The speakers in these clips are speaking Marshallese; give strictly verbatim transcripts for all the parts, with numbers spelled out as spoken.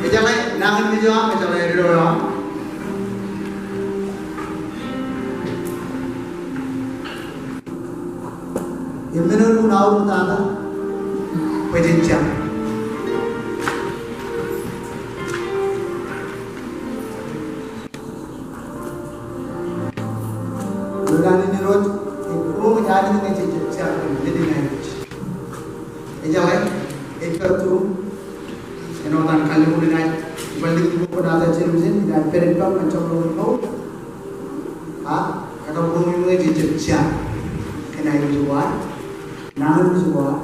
Ejeḷā nañinmej eo aṃ, ejeḷā eddo eo aṃ. Im men eo enaaj aorōk tata bwe jen jar. Ilo naan in Irooj, ej būroṃōj Anij ñe jej jab jar kōn men in Anij. Ejeḷā, ej pād ippād, āinwōt an kalliṃur in ad, ij bar likūt bwe kwōnaaj tata jemān, inaaj pād ippān ñan jeṃḷọkin mour. A, ekar būroṃōj ñe jej jab jar kōn aenōṃṃan ko ad, nañinmej ko ad,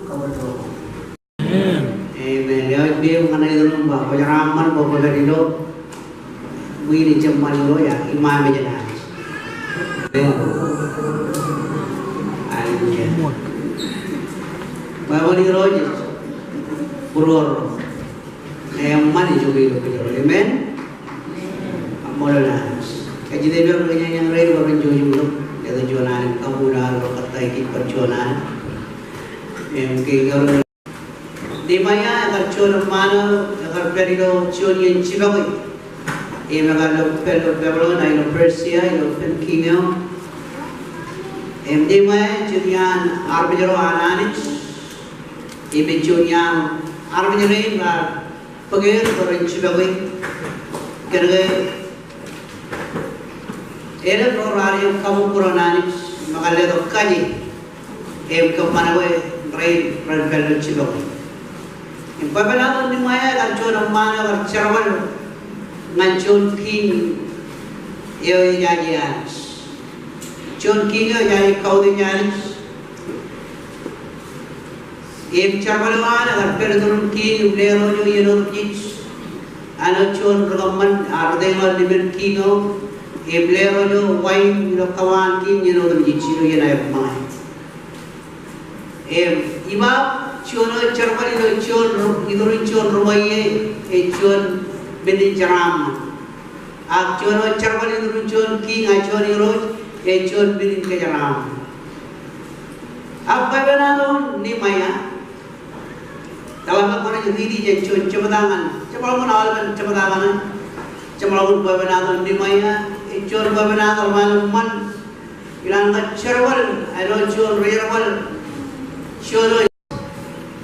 kab eddo ko ad. Amen. Amen. Eo ej pād ñan aenōṃṃan bwe kwō jeraaṃṃan bwe kwō pād ilo ṃwiin eo jemān ilo ia, iṃaan mejān Anij. Amen. Hallelujah. Bwe ṃōn Irooj ej būruorro. Eṃṃan ej jokwe ilo kōjro. Amen. Aṃ ṃool Anij. Kajjitōk ippaṃ ilo kōj ñan ro rej jouj im ḷọk. Etan juon alen kabuñ ilo ad rej kōttāik bar juon alen. Im ke ilo Nehemaya ekar juon eṃṃaan eo ekar pād ilo juon iien jibakwe. Im ekar lo pād ilo Babilon, a ilo Persia, ilo ippān kiiñ eo. Im Nehemaya ej juon iaan armej ro an Anij. Im ej juon iaan armej rein raar bōk er bwe ren jibakwe. Kōnke eḷap ro raar iien kabuñ bwe ren Anij im ekar letok kaje im kōṃṃan bwe rein ren pād ilo jibakwe. Im bwebwenato Nehemaya ekar juon eṃṃaan eo ekar jerbal ñan juon kiiñ eo ejaje Anij. Juon kiiñ eo ejaje kautiej Anij. Im jerbal eo an ekar pād iturin kiiñ im lerooj eo iien otemjej. Āinwōt juon ri kōṃṃan, a, ri tōñoul limōn kiiñ eo. Im lerooj eo wain ilo kawaan kiiñ iien otemjej ilo iien aer ṃōñā. Im ibabaṃ juon eo jerbal ilo juon ri-, iturin juon ri ṃweiie, ej juon men in jeraaṃṃan. Ak juon eo jerbal iturin juon kiiñ, a juon irooj, ej juon men in kōjeraaṃṃan. Ak bwebwenato Nehemaya, eḷap aō kwōnaaj riiti jān juon jebta ñan, jeṃḷọkin aolepen jebta ñan, jeṃḷọkin bwebwenato Nehemaya, ej juon bwebwenato ḷōmṇak ilo an kar jerbal, āinwōt juon ri jerbal, juon eo,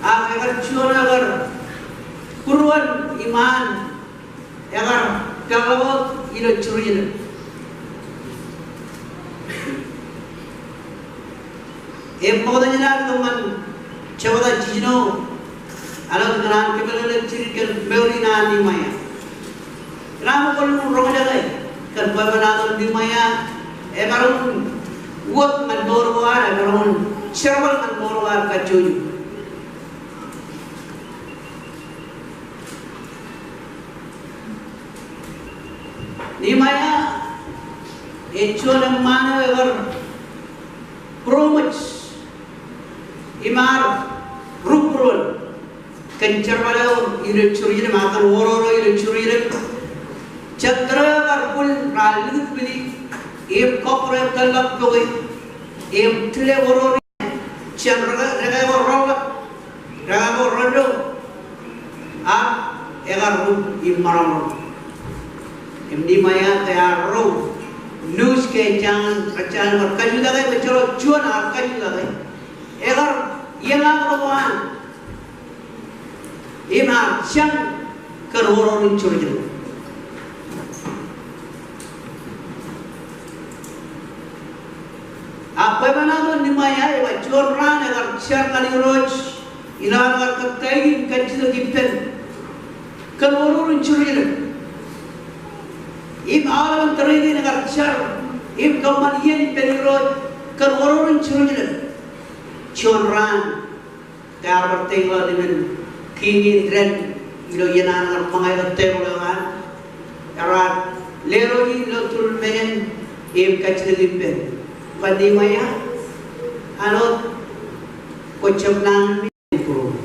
ak ekar juon eo ekar būruon iṃaan ekar peḷḷọk wōt ilo Jerusalem. Im ṃokta jān ad kōṃṃan jebta jiljino, āinwōt kōn an kōmeḷeḷe jidik kōn mour in an Nehemaya. Kōn aṃ kwōn roñjake kōn bwebwenato Nehemaya, emaroñ in wōt ñan mour ko ad, emaroñ in jerbal ñan mour ko ad kajjojo. Nehemaya ej juon eṃṃaan eo ekar būroṃōj im ear rūbūruon kōn jerbal eo ilo Jerusalem, ak kōn oror eo ilo Jerusalem. Jān tōre eo ekar bwil raar likūt bili im kọkkure tōllọk pokwe im tile oror jān dekā, dekā ko reḷḷap, dekā ko reddo, ak ekar rūb im maroñ. Im Nehemaya ke ear ro news ke ejjañin, ejjañin bar kajutake, bwe jọro juon ear kajutake. Ekar iien ḷọk ko an im ear jañ kōn oror in Jerusalem. Ak bwebwenato Nehemaya ej ba juon raan ekar jar ñan Irooj ilo an kar kōttāik im kajjitōk ippān kōn oror in Jerusalem. Im aolepen tōre kein ekar jar im kōṃṃan iien ippān Irooj kōn oror in Jerusalem. Juon raan, ke ear bar tōl ḷọk men kiiñ in dān ilo iien an kar ṃōñā ilo tebōḷ eo an, ear leḷọk ilo tūrūṃ men im kajjitōk ippān, ba Nehemaya, an wōt kwō jab naan men.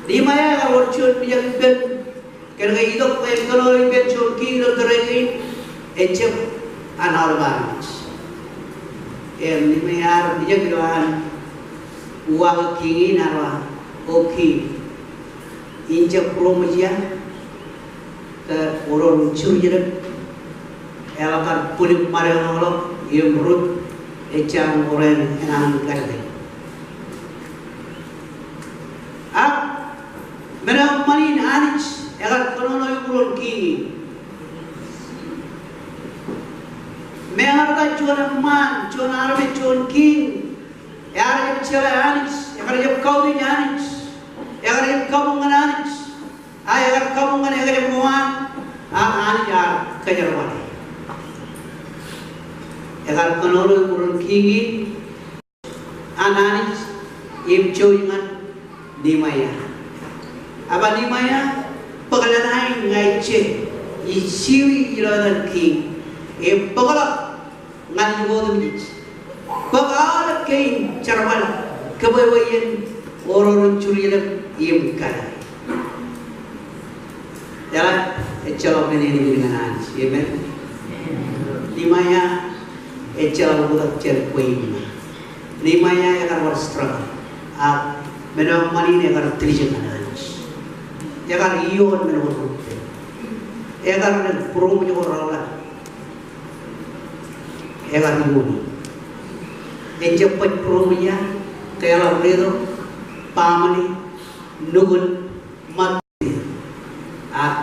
Nehemaya ekar wōr juon mijak ippān, kōnke itok bwe en kōnono ippān juon kiiñ ilo tōre kein, ejjab an aolep armej. Im Nehemaya ear mijak ilo an uwaak kiiñ in, ear ba, O kiiñ, in jab būroṃōj ia ke oror in Jerusalem eḷak kar bwilōñ ṃadeḷọkḷọk im rot ejjañin oror in an kōḷḷe. Ak men eo eṃṃan in Anij ekar kōnono eokwe ioon kiiñ in. Meñe ear ta juon eṃṃaan, juon armej, juon kiiñ, ear jab jeḷā Anij, ekar jab kautiej Anij, ekar jab kabuñ ñan Anij, a ekar kabuñ ñan ekjab ko an, a Anij ear kōjerbale. Ekar kōnono eokwe ioon kiiñ in an Anij im jouj ñan Nehemaya. Ak ba Nehemaya, bōk lōñ in ña ij je, ij jiwi ilo etan kiiñ, im bōkḷọk ñan ijoko otemjej. Bōk aolep kein jerbal kōbwebwe iien oror in Jerusalem im kōḷḷe. Eḷap, ejjeḷọk men ālikin ñan Anij. Amen. Nehemaya ejjeḷọk oktak jān kwe im ña. Nehemaya ekar bar struggle. Ak men eo eṃṃan in ekar tiljek ñan Anij. Ekar ioon men ko repeḷḷọk. Ekar būroṃōj ko reḷḷap. Ekar ioon. En jab baj būroṃōj ia ke eḷap letok, baaṃle, nukun, ṃat. Ak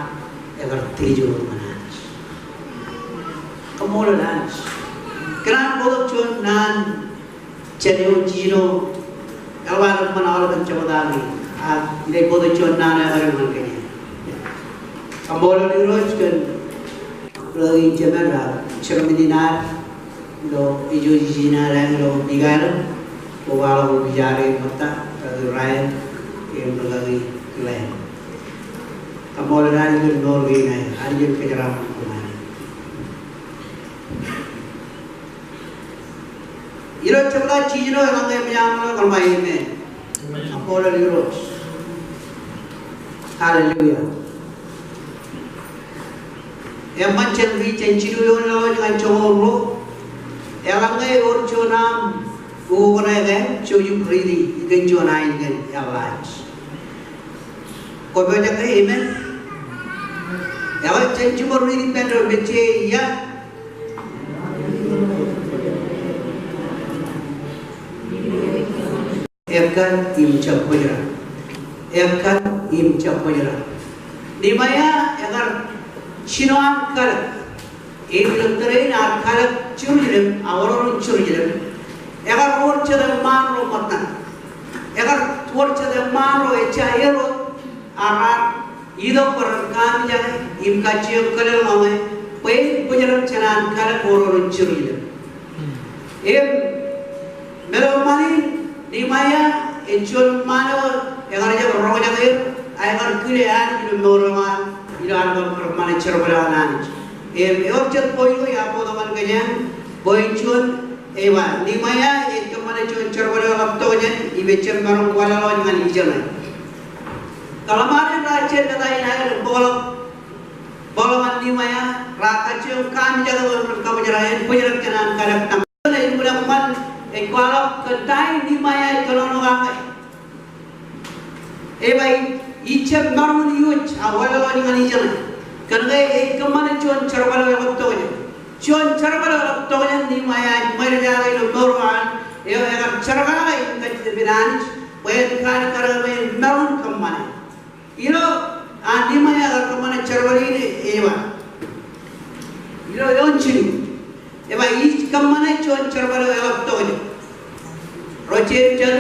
ekar tiljek ñan Anij. Kaṃṃoolol Anij. Kōn an bōktok juon naan jān eoon jiljino, eḷap an eṃṃan aolepen jebta kein. Ak ij bōktok juon naan eo ekar eṃṃan kōn eō. Kaṃṃoolol Irooj kōn rūkaki in jemān raar jeraṃṃan in ad ilo ijo jiljino ad ilo Mikael, kobaḷọk ilo Pijare ṃōtta, rūkaki Ryan im rūkaki Glenn. Kaṃṃoolol Anij kōn mour kein aer, Anij en kōjeraaṃṃan kōm. Ilo jebta jiljino eḷaññe eṃōj aṃ ḷọk kōṃṃan, amen. Kaṃṃoolol Irooj. Hallelujah. Eṃṃan jān ri jān jilu eoon ḷọk ñan joñoul ruo. Eḷaññe ewōr juon aṃ ukokōṇe kōn, jouj im riiti ikōn juon ainikien eḷḷaaj. Kwō pojak ke, amen. Eḷaññe jen jiṃor riiti ippān doon, ej ba ia? Ekkat im jab bōjrak. Ekkat im jab bōjrak. Nehemaya ekar jino an kalōk. Im ilo tōre in ear kalōk Jerusalem, a oror in Jerusalem. Ekar wōr jet eṃṃaan ro ṃōttan. Ekar wōr jet eṃṃaan ro ejja erot, a raar itok bwe ren kaamijake im kajjioñ kōlōlñọñe bwe en bōjrak jān an kalōk oror in Jerusalem. Im men eo eṃṃan in, Nehemaya ej juon eṃṃaan eo ekar jab roñjake er, a ekar kile Anij ilo mour eo an, ilo an kar kōṃṃane jerbal eo an Anij. Im ewōr jet point eo iar bōktok ñan kōjeañ, point juon, ej ba Nehemaya ej kōṃṃane juon jerbal eo eḷap tokjān, im ejjab maroñ wanlaḷọk ñan ijeṇe. Kōḷmānḷọkjeṇ raar jab pād in aer im bōkḷọk, bōkḷọk ñan Nehemaya, raar kajjioñ kaamijake bwe ren kabōjrak, en bōjrak jān an kalōk. Ej kōṇaan eṃṃan, ej kwaḷọk kōn ta in Nehemaya ej kōnono kake. Ej ba ij jab maroñ in iwōj, a wanlaḷọk ñan ijeṇe. Kōnke ej kōṃṃane juon jerbal eo eḷap tokjān. Juon jerbal eo eḷap tokjān Nehemaya ej ṃōjḷọk ilo mour eo an, eo ekar jerkakake im kajjitōk ippān Anij bwe en kalikkar bwe en maroñ in kōṃṃane. Ilo an Nehemaya ekar kōṃṃane jerbal in, ej ba, ilo eoon jilu, ej ba ij kōṃṃane juon jerbal eo eḷap tokjān. Ro jeiū,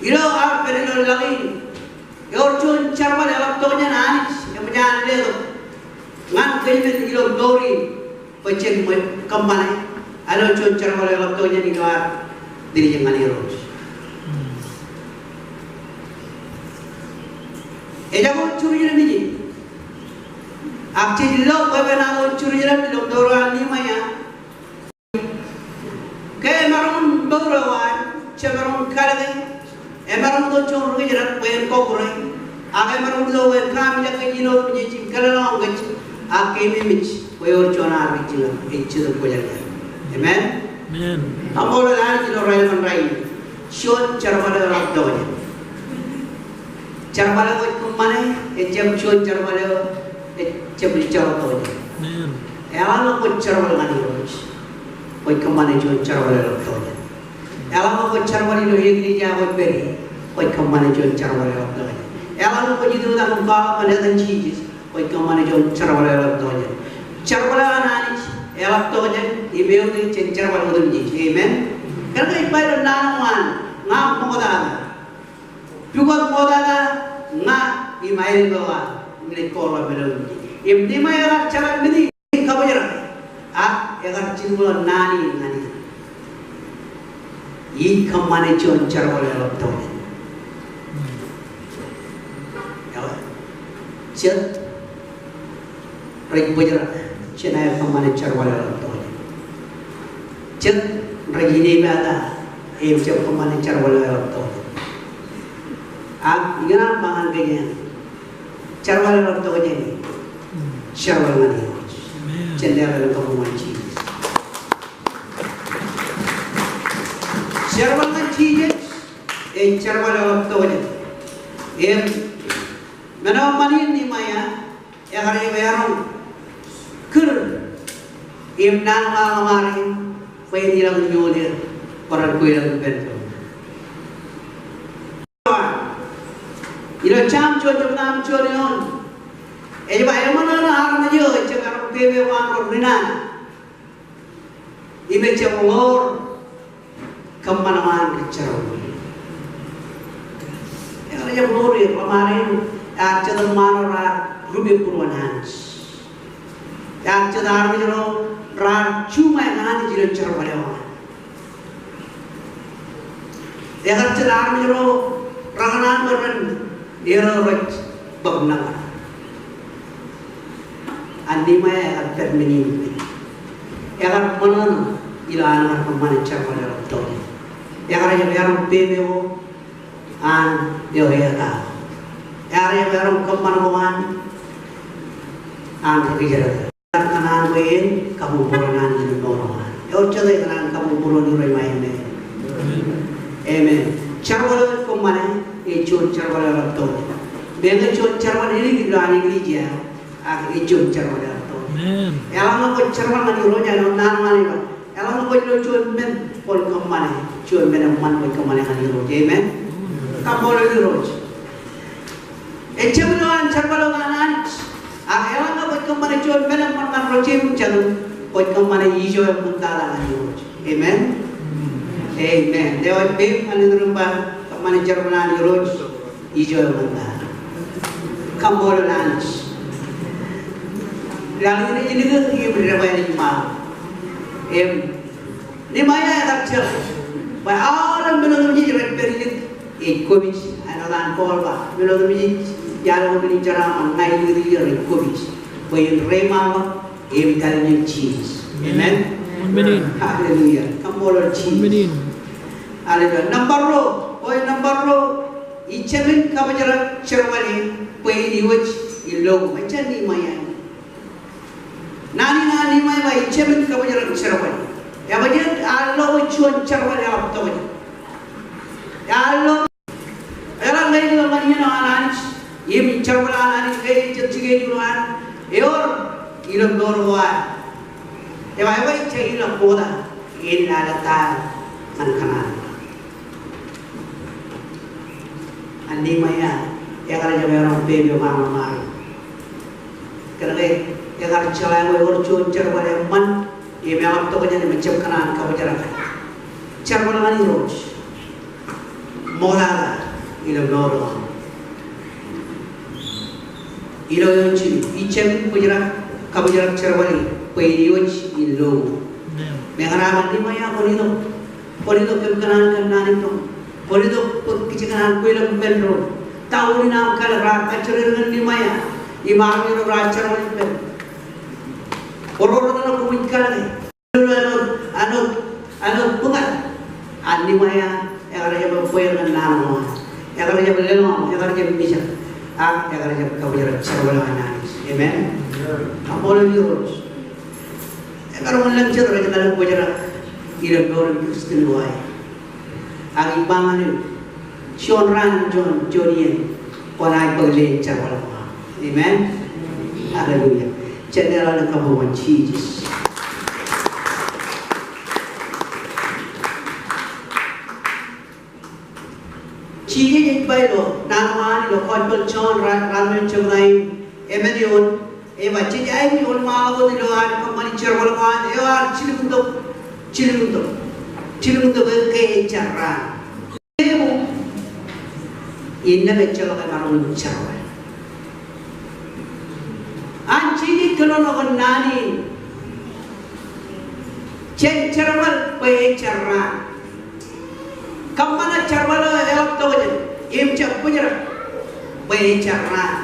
ilo aō pād ilo laḷ in, ewōr juon Jerbal eḷaptok jān Anij eṃōj an letok ñan kōjmān ilo mour in bwe jen ṃōj kōṃṃane ilo juon jerbal eḷaptok jān ilo ad diljek ñan Irooj. Ejako Jerusalem ije. Ak jej lo bwebwenato Jerusalem ilo mour eo an Nehemia. Ke emaroñ in mour eo an, jemaroñ in kalōke, emaroñ in itok juon ri kōjdat bwe en kọkkure, ak emaroñ in itok bwe en kaamijak kōj ilo otemjej im kōḷḷọk kōj, ak keememej bwe ewōr juon aō ri kōjdat ej Jetōb Kwōjarjar. Amen? Amen. Kaṃṃoolol Anij ilo raelep in rainin. Juon jerbal eo eḷaptok jān Jerbal eo kwōj kōṃṃane, ejjab juon jerbal eo ejjab ri jerbal eo. Amen. Eḷaññe kwōj jerbal ñan Irooj, kwōj kōṃṃane juon jerbal eo eḷaptok jān. Eḷaññe kwōj jerbal ilo eklejia kwōj pād ie, kwōj kōṃṃane juon jerbal eo eḷaptok jān. Eḷaññe kwōj itok im kwaḷọk ñan etan Jisōs, kwōj kōṃṃane juon jerbal eo eḷaptok jān. Jerbal eo an Anij eḷaptok jān, im eutiej jān jerbal otemjej. Amen. Kōnke ij ba ilo naan eo an, ña ṃoktata. Pukot ṃoktata ña im aelōñ eo aō im naaj kọọrḷọk men otemjej. Im Nehemia ekar jeḷā men in kabōjrak, ak ekar jilkinḷọk naan in ñan e. Ij kōṃṃane juon jerbal eo eḷaptok jān. Jet rej bōjrak jān aer kōṃṃane jerbal eo eḷaptok jān. Jet rej inepata im jab kōṃṃane jerbal eo eḷaptok jān. Ak ikōṇaan ba ñan kōj, jerbal eo eḷaptok jān, jerbal ñan Irooj. Amen. Jen leḷọk kabuñ ñan Jisōs. Jerbal ñan Jisōs ej jerbal eo eḷaptok jān. Im men eo eṃṃan in Nehemia, ekar jab eroñ kūr im naan eo an ḷōṃaro bwe en ilọk in ñoul er bwe ren kweilọk ippān doon. Ilo Sam juon jebta im juon eoon, ej ba, eṃōṇōṇō armej eo ejjab eroñ pepe ko an ro ri naan. Im ejjab ḷoor kōṃṃan eo an ri jerbal. Ekar jab ḷoor er, ḷōṃaro in ear jet ṃaan ro raar rup būruon Anij. Ear jet armej ro raar juṃae Anij ilo jerbal eo an. Ekar jet armej ro rekōṇaan bwe ren erro rej bōk nōbar. Ak Nehemia ekar pād men in. Ekar ṃōṇōṇō ilo an kar kōṃṃane jerbal eo eḷaptok jān. Ekar jab eroñ pepe ko an eo etal. Ekar jab eroñ kōṃṃan ko an, an ri kōjdat. Ekar kōṇaan bwe en kabuñbūruon Anij ilo mour eo an. Ewōr jet eo ekōṇaan kabuñbūruon Irooj im amen. Amen. Jerbal eo kwōj kōṃṃane ej juon jerbal eo eḷaptok jān. Meñe juon jerbal eo ej ilo an eklejia, ak ej juon jerbal eo eḷaptok jān. Amen. Eḷaññe kwōj jerbal ñan Irooj, āinwōt naan eo an ej ba, eḷaññe kwōj lo juon men kwōn kōṃṃane, juon men eṃṃan kwōj kōṃṃane ñan Irooj. Amen. Kaṃṃoolol Irooj. Ejjab ilo an jerbal eo an Anij. Ak eḷaññe kwōj kōṃṃane juon men eṃṃan ñan ro jeiū im jatū, kwōj kōṃṃane ijo eṃṃantata ñan Irooj. Amen. Amen. Ewōr peim ñan eo rej ba kōṃṃane jerbal an Irooj ijo eṃṃantata. Kaṃṃoolol Anij. Laḷ in ej likūt im debwāāl ej ṃaḷo. Im Nehemia ekar jeḷā bwe aolep men otemjej rej pād ilik ej kopij. Āinwōt an Paul ba, men otemjej iaḷ ko men in jeraaṃṃan, ña ij likūt ilo rej kopij bwe en reiṃaanḷọk im kallimjek Jisōs. Amen. Amen. Hallelujah. Kaṃṃoolol Jisōs. Amen. Hallelujah. Nōṃba ruo, point nōṃba ruo, ij jāmin kabōjrak jerbale bwe in iwōj in lo, ej jān Nehemia. Naan in an Nehemia ej jāmin kabōjrak jerbale. Ebajeet ear lo juon jerbal eḷaptok jān. Ear lo, eḷaññe ilo ṃōn iien eo an Anij im jerbal an Anij ke ej jet schedule eo an, ewōr ilo mour ko an. Ej ba, ekwe ij ilọk ṃokta in lale ta ñan kōṇaan. An Nehemia, ekar jab eroñ pepe ko an ḷōṃaro. Kōnke ekar jeḷā bwe ewōr juon jerbal eṃṃan im eḷaptok jān im ejjab kōṇaan kabōjrak. Jerbal ñan Irooj. Ṃoktata ilo mour eo aṃ. Ilo eoon jilu, ij jab bōjrak, kabōjrak jerbale bwe en ewōj in lo. Amen. Meñe raar ba Nimaia, kwōn itok, kwōn itok kōm kōṇaan kōn naan in doon. Kwōn itok bwe kōj kōṇaan kweilọk ippān doon. Ta unin aṃ kalōk? Raar kajjirere ñan Nimaia im armej ro raar jerbal ippān. Ro rej kalōk, koṃij kalōke. Āinwōt, āinwōt, āinwōt bōkar, a Nimaia ekar jab bweer ñan naan ko an. Ekar jab lelọñ, ekar jab mijak. Ak ekar jab kabōjrak jerbal eo an Anij. Amen. Kaṃṃoolol Irooj. Emaroñ in lōñ jet rej kalōk bōjrak ilo mour in Christian ko aer. Ak ij ba ñan eok, juon raan, juon, juon iien, kwōnaaj bōk leen jerbal ko aṃ. Amen. Hallelujah. Jen leḷọk kabbokbok ñan Jisōs. Jisōs ej ba ilo naan ko an ilo Gospel John, ra-, raan eo jebta im emān eoon, ej ba, jej aikuj wōnṃaanḷọk wōt ilo ad kōṃṃani jerbal ko an eo ad jilkintok, jilkintok, jilkintok ke ejja raan. Eṃōj, innām ejjeḷọk emaroñ in jerbal. An Jisōs kōnono kōn naan in, jen jerbal bwe ejja raan. Kōṃṃane jerbal eo eḷap tokjān im jab bōjrak bwe ejja raan.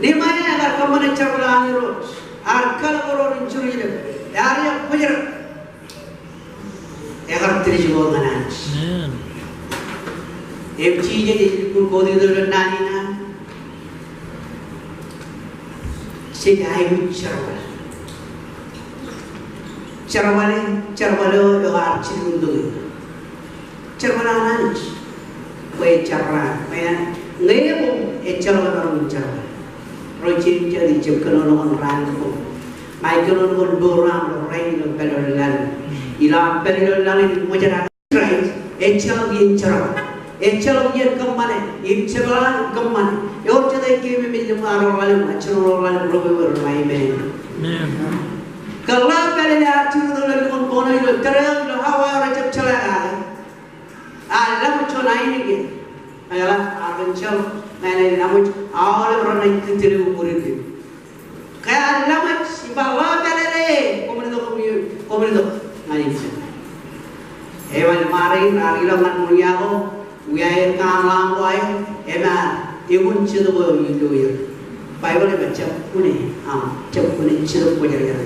Nimaia ekar kōṃṃane jerbal an Irooj, ear kalōk ro ro in Jerusalem, ear jab bōjrak. Ekar tiljiko ñan Anij. Amen. Im Jisōs ej lukkuun quote ilo naan in an, jej aikuj jerbal. Jerbale, jerbal eo ear jilkintok e. Jerbal an Anij. Bwe ejja raan, bwe ñe eṃōj, ejjeḷọk emaroñ in jerbal. Ro jeiū im jatū, ij jab kōnono kōn raan ko. Ña ij kōnono kōn mour eo aṃ ilo rainin im pād ilo laḷ in. Ilo aṃ pād ilo laḷ in im ṃōjrak Kraist, ejjeḷọk iien jerbal. Ejjeḷọk iien kōṃṃane, im jepḷaak im kōṃṃane. Ewōr jet ej keememej ḷọk im ḷalem, ajjino ḷọk ḷalem, ḷọk im ḷalem, amen. Amen. Ke ḷeo pālele ear jilkintok ilo lukkuun bono ilo tōre eo ilo Hawaii eo rej jab jeḷā kake. Ear laṃōj juon ainikien. Eḷap, ear kōn jeḷ, ñan ear laṃōj, aolep renaaj kūtdikdik im bōd in. Ke ear laṃōj, ej ba, ḷeo pālele, koṃwin itok, koṃwin itok ñan ijin. Ej ba, ṃaare in raar ilọk ñan ṃōṇiā ko, wiaer kōṇaan ko aer, im ear eṃṃan jetōb eo ilo er. Baibōḷ ej ba, jab kune, aṃ, jab kune jetōb kwōjarjar.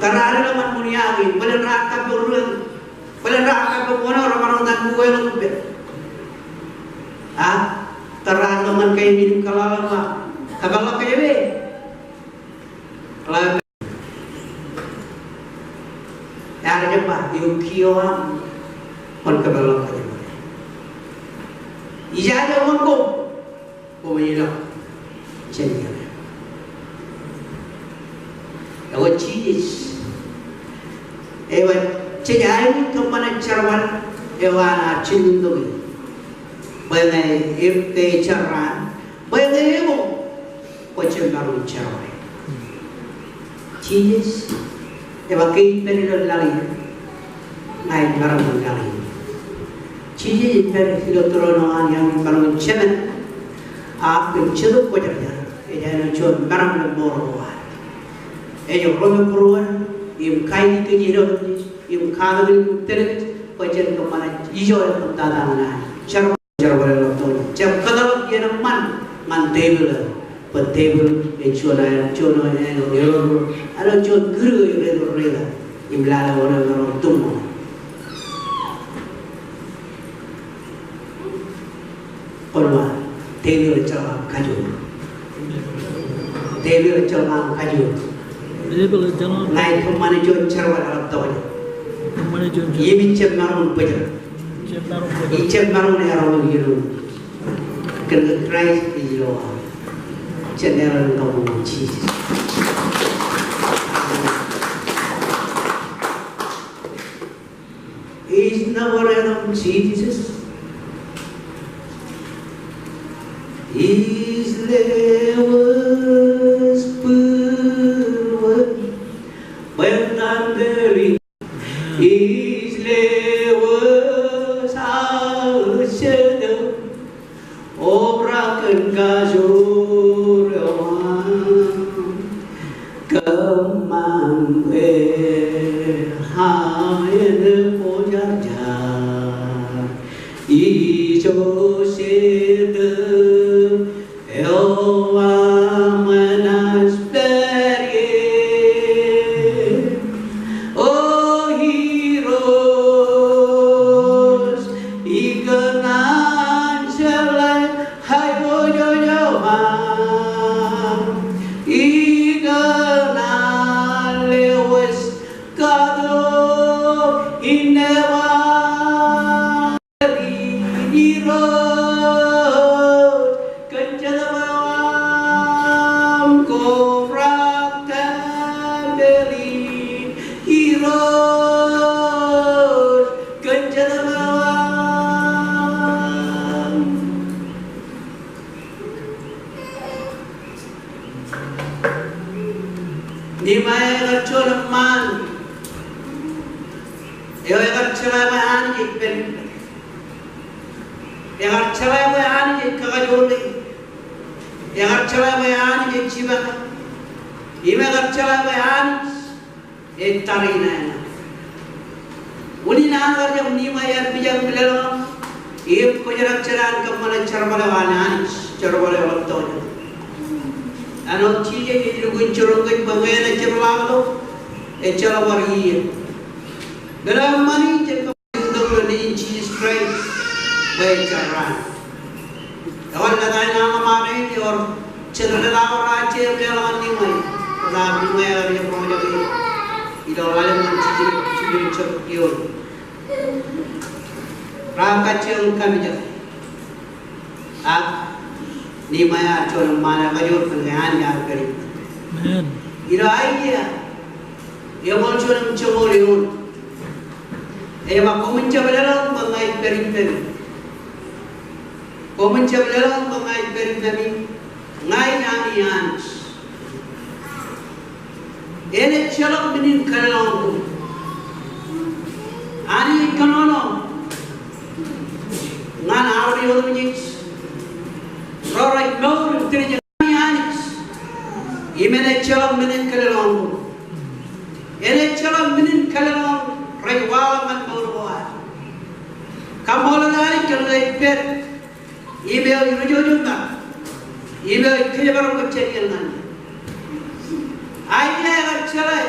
Ke raar ilọk ñan ṃōṇiā ko, bōlen raar kappok ri-, bōlen raar kappok wōn eo remaroñ itan bukweḷọk ippān. A, ke raar ilọk ñan kōj im kōḷḷā ḷọk ba, kōpeḷḷọk kōj ewe. Ear jab ba, eok kiiō aṃ, kwōn kōpeḷḷọk kōj ewe. Ijaje wōn koṃ. Koṃij ilọk jān iọkwe. Ekwe Jisōs ej ba, jej aikuj kōṃṃane jerbal eo an jilkintok e. Bwe ñe eṃōj, ke ejja raan, bwe ñe eṃōj, kwō jab maroñ in jerbale. Jisōs ej ba, ke ij pād ilo laḷ in, ña ij maroñ in laḷ in. Jisōs ej pād ilo tūroon eo an, ear maroñ in jemān, ak kōn Jetōb Kwōjarjar, ej āinwōt juon meram ilo mour ko ad. Ej ro me būruon, im kain kōj ilo, im kain kōj im tōl kōj, bwe jen kōṃṃane ijo eo ej kōṃṃan tata ñan ad. Jerbal Jerbal eo ḷap tokjān. Jab kōtḷọk iien eṃṃan ñan tepil eo. Bwe tepil ej juon eo, juon eo, āinwōt, āinwōt juon kūr eo rej reitok reitok im lale wōn eo emaroñ tūṃṃool. Kwōn ba, tepil ejjeḷọk aṃ kajoor. Tepil ejjeḷọk aṃ kajoor. Tepil ejjeḷọk aṃ kajoor. Ña ij kōṃṃane juon jerbal ḷap tokjān. Kōṃṃane juon jerbal. Im ij jab maroñ in bōjrak. Ij jab maroñ in bōjrak. Ij jab maroñ in eḷap ilo. Kōn ke Kraist ej ilo aṃ. Jen leḷọk kabbokbok ñan Jisōs. Ij nōbar eok Jisōs. Ij lewōj būruon bwe en tōl. Ij lewōj aō Jetōb. Kajoor eo aṃ, kōṃṃan bwe aō en kwōjarjar. Ijo jetōb eo aṃ enaaj pād ie. O Irooj, ikōṇaan jeḷā aiboojoj eo aṃ, ikōṇaan lewōj katok inne bar. Irooj, kōn Jetōb eo aṃ, kobrak tempel in. Irooj, kōn Jetōb eo aṃ. Nehemaya ekar juon eṃṃaan eo ekar jeḷā bwe Anij ej pād ippān. Ekar jeḷā bwe Anij ej kakajoorḷọk e. Ekar jeḷā bwe Anij ej jibakḷọk e. Im ekar jeḷā bwe Anij ej tariṇaeṇ. Unin an kar jab Nehemaya epijak im lōḷñọñ im kwōjarjar an kōṃṃane jerbal eo an Anij, jerbal eo ḷaptōñḷọk. Āinwōt Jisōs ej lukkuun jiroñ kōj bwe ñe enaaj jepḷaaktok, ejjeḷọk bar iien. Meḷeḷe eṃṃan in jen kōṃṃan ilo Nejin Jisōs Kraist bwe ejjeḷọk. Ewōr lōta in aṃ ṃaan in ewōr jet lōta eo rej aje im leḷọk ñan Nehemaya. Lōta eo Nehemaya rej roñjake ilo ḷalem ñan jiljino, jiljino jebta ioon. Raar kajjioñ kamijak. Ak Nehemaya ear juon eṃṃaan eo kajoor kōn ke Anij ear pād ippān. Amen. Ilo Aiseia eṃool juon im joñoul eoon, ej ba, koṃwin jab leḷọñ bwe ña ij pād ippemi. Koṃwin jab leḷọñ bwe ña ij pād ippemi, ña ij ami Anij. En ejjeḷọk men in kōleḷọñ koṃ. Anij ej kōnono ñan armej otemjej ro rej mour im tōl jān Anij. Im en ejjeḷọk men in kōleḷọñ koṃ. En ejjeḷọk men in kōleḷọñ rej waḷọk ñan mour ko ad. Kaṃṃoolol Anij kōn ke ej pād im eo ej rijojak ṇa im eo ej kōjparok kōj jān iien ñan iien. Aiseia ekar jeḷā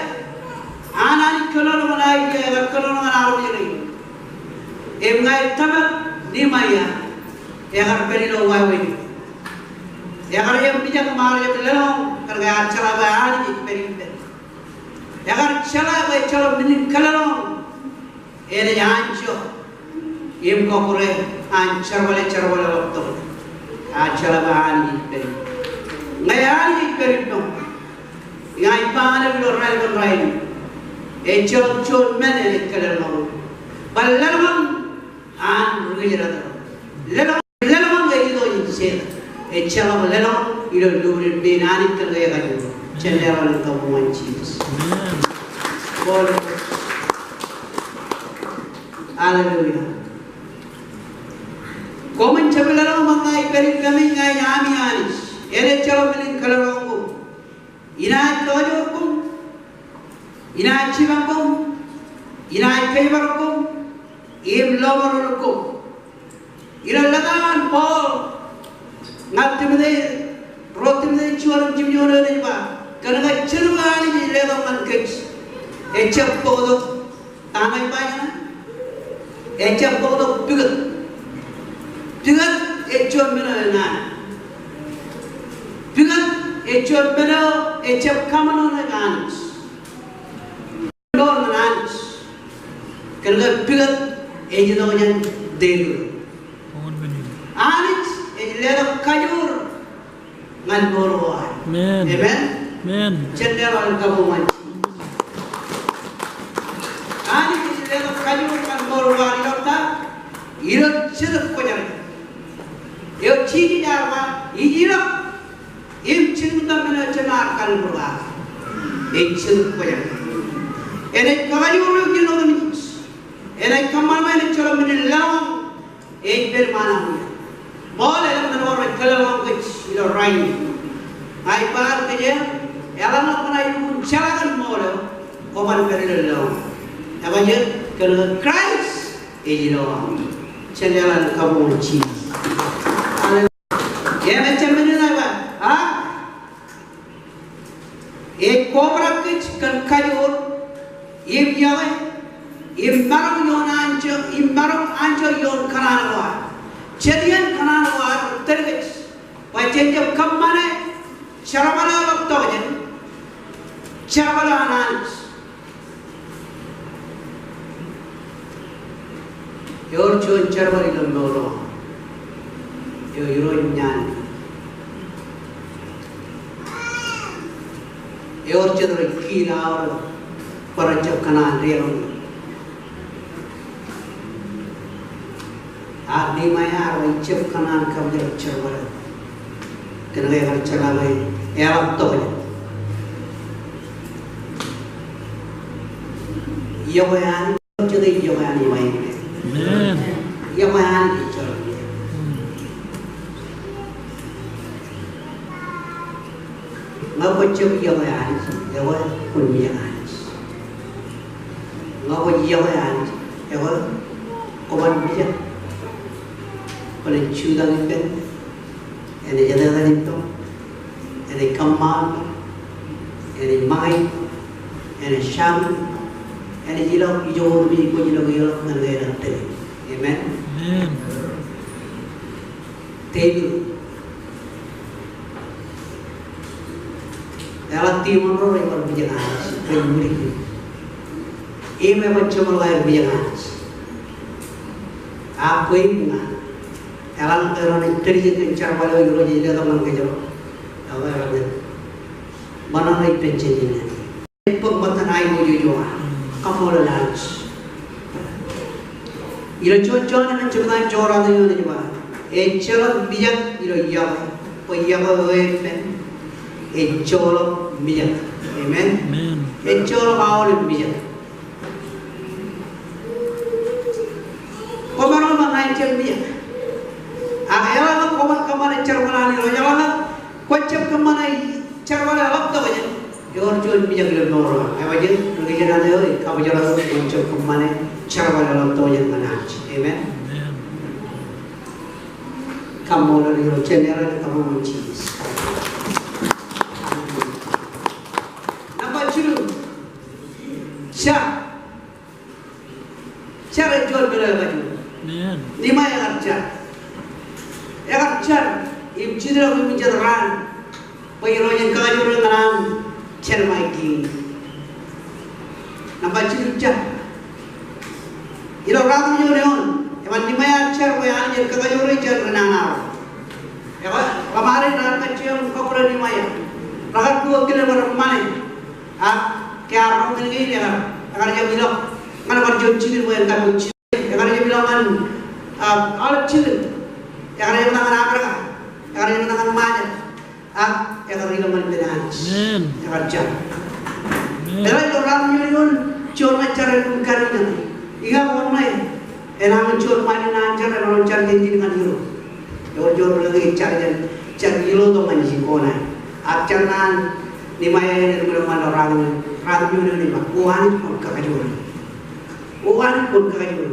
an Anij kōnono ñan Aiseia, ekar kōnono ñan armej rein. Im ña ij tōmak Nehemaya ekar pād ilo wāween. Ekar jab mijak im ear jab leḷọñ kōn ke ear jeḷā bwe Anij ej pād ippān. Ekar jeḷā bwe ejjeḷọk men in kōleḷọñ. Enaaj anjọ im kọkkure an jerbale, jerbale ḷaptōk. Ear jeḷā bwe Anij ej pād ippān. Ñe Anij ej pād ippān, ña ij ba ñan eok ilo raelepen raelep, ejjeḷọk juon men enaaj kōleḷọñ. Bar leḷọñ an ri kōjdat eo. Leḷọñ, leḷọñ ej itok jān Setan. Ejjeḷọk leḷọñ ilo lukkuun pein Anij kōn ke ekajoor. Jen leḷọk ilo etan Jisōs. Amen. Hallelujah. Koṃwin jab leḷọñ bwe ña ij pād ippemi, ña ij ami Anij. En ejjeḷọk men in kōleḷọñ koṃ. Inaaj kakajoor koṃ. Inaaj jipañ koṃ. Inaaj kōjparok koṃ. Im lọmọọr koṃ. Ilo lōta an Paul ñan Timote, ruo Timote juon im jimjuon eoon ej ba, kōn ke Jetōb eo Anij ej letok ñan kōj ejjab bōktok. Ta ṇe ej ba ñan e? Ejjab bōktok pukot. Pukot ej juon men eo enana. Pukot ej juon men eo ejjab kaṃṃan ñan Anij. Ḷọk ñan Anij. Kōn ke pukot ej itok jān tepil. Anij ej letok kajoor ñan mour ko ad. Amen. Amen. Amen. Jen leḷọk im kabuñ ñan Jisōs. Anij ej letok kajoor ñan mour ko ad ilo ta? Ilo Jetōb Kwōjarjar. Eo Jisōs ear ba, ij ilọk im jilkintok men eo jemaroñ kar kalimburōkake. Ej Jetōb Kwōjarjar. Enaaj kakajoor eok jān otemjej. Enaaj kōṃṃan bwe en ejjeḷọk men in leḷọñ. Ej pād iṃaan aṃ wiaḷ. Paul eḷap men ko rej kōḷḷọk kōj ilo rainin. Ña ij ba kōj, eḷaññe kwōnaaj lukkuun jeḷā kōn ṃool eo, kwōban pād ilo lọñiō. Ebajeet? Kōn ke Kraist ej ilowaan. Jen leḷọk kabuñ ñan Jisōs. Im ejjab men in ej ba, a? Ej kobrak kōj kōn kajoor, im yokwe, im maroñ ioon anjọ, im maroñ anjọ ioon kōṇaan ko ad. Jet iien kōṇaan ko ad rej tōl kōj bwe jen jab kōṃṃane jerbal eo eḷaptokjān, jerbal eo an Anij. Ewōr juon jerbal ilo mour eo, eo Irooj ñan ewōr jet rej kiiō aolep bwe rej jab kōṇaan deḷọñ. Ak Nehemiah ear jab kōṇaan kabōjrak jerbal eo. Kōnke ekar jeḷā ke eḷaptokjān. Iọkwe Anij, jet iọkwe Anij ṃae. Amen. Iọkwe Anij ej jeḷā. Ñe kwōj jab iọkwe Anij, ekwe kwōn mijak Anij. Ñe kwōj iọkwe Anij, ekwe kwōban mijak. Kwōnaaj jutak ippān, enaaj etetal ippaṃ, enaaj kōṃṃan, enaaj ṃōñā, enaaj jaṃ, enaaj ilọk ijo otemjej kwōj ilọk, ilọk ñan ke enaaj tōl. Amen. Amen. Devid eḷak tiṃoṇ ro rej bar mijak Anij, rej widik. Im eban jeṃḷọk aer mijak Anij. Ak kwe im ña, eḷaññe kōn an tōl ijin kōn jerbal eo Irooj ej letok ñan kōjro, ekwe eḷaññe ṃōṇōṇō ippān jān ijin. Bōk ṃōttan aiboojoj eo an. Kaṃṃoolol Anij. Ilo juon Jon emān jebta joñoul ruatimjuon ej ba, ejjeḷọk mijak ilo iọkwe, bwe iọkwe eo epen ejjeḷọk mijak. Amen. Amen. Ejjeḷọk aolep mijak. Kwōmaroñ ba ña ij jab mijak. Ak eḷaññe kwōban kōṃṃane jerbal an Irooj, eḷaññe kwōj jab kōṃṃane jerbal eḷaptokjān, ewōr juon mijak ilo mour eo aṃ. Ebajeet? Ri-Kūrjin eo ej kabōjrak kwōn jab kōṃṃane jerbal eḷaptokjān ñan Anij. Amen. Amen. Kaṃṃoolol Irooj, jen leḷọk kabuñ ñan Jisōs. Nōṃba jilu. Jar. Jar ej juon meḷeḷe kajoor. Amen. Nehemiah ekar jar. Ekar jar im jitḷọk im jet raan bwe Irooj en kakajoor ñan an Jeremiah kiiñ. Nōṃba jilu, jar. Ilo ruatimjuon eoon, eban Nehemiah ear jar bwe Anij en kakajoor jān ri nana ro. Ekwe, ḷōṃaro raan kajjioñ kọkkure Nehemiah, rekar kile bwe ren ṃane. Ak ke ear roñ kōn kein, ekar, ekar jab ilọk ñan bar juon jikin bwe en kar jikin. Ekar jab ilọk ñan, a, aolep jikin. Ekar jab ṇa ñan Amerika. Ekar jab ṇa ñan Ṃajeḷ. Ak ekar ilọk ñan ippān Anij. Amen. Ekar jar. Amen. Eḷap ilo ruatimjuon eoon, juon ṇe jar eo ej kar iññā. Ikōṇaan wōn ṇe enañin juon ṃae in an jar, enañin jar jān ijin ñan Irooj. Ewōr juon ṇe ej jar jān, jar ilo tok ñan ijin ko ṇe. Ak jar ṇe an Nehemiah eo ej ṃōṇōṇō ilo ruatimjuon, ruatimjuon eoon ej ba, O Anij, kwōn kakajoor. O Anij, kwōn kakajoor.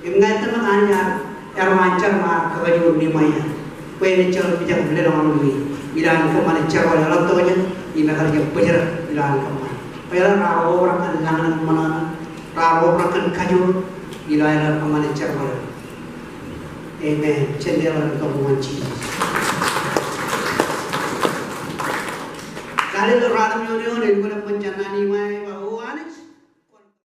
Im ña ij tōmak Anij ear, ear ba jar im ear kakajoor Nehemiah bwe en ejjeḷọk mijak im leḷọk ñan e ilo an kōṃṃane jerbal eḷaptokjān im ekar jab bōjrak ilo an kōṃṃane. Bwe raar obrak kōn lañlōñ ṃōṇōṇō, raar obrak kōn kajoor ilo aer kōṃṃane jerbal. Amen. Jen leḷọk kabuñ ñan Jisōs. Ilo ruatimjuon eoon ej ṃōṇōṇō jar ṇe an Nehemiah.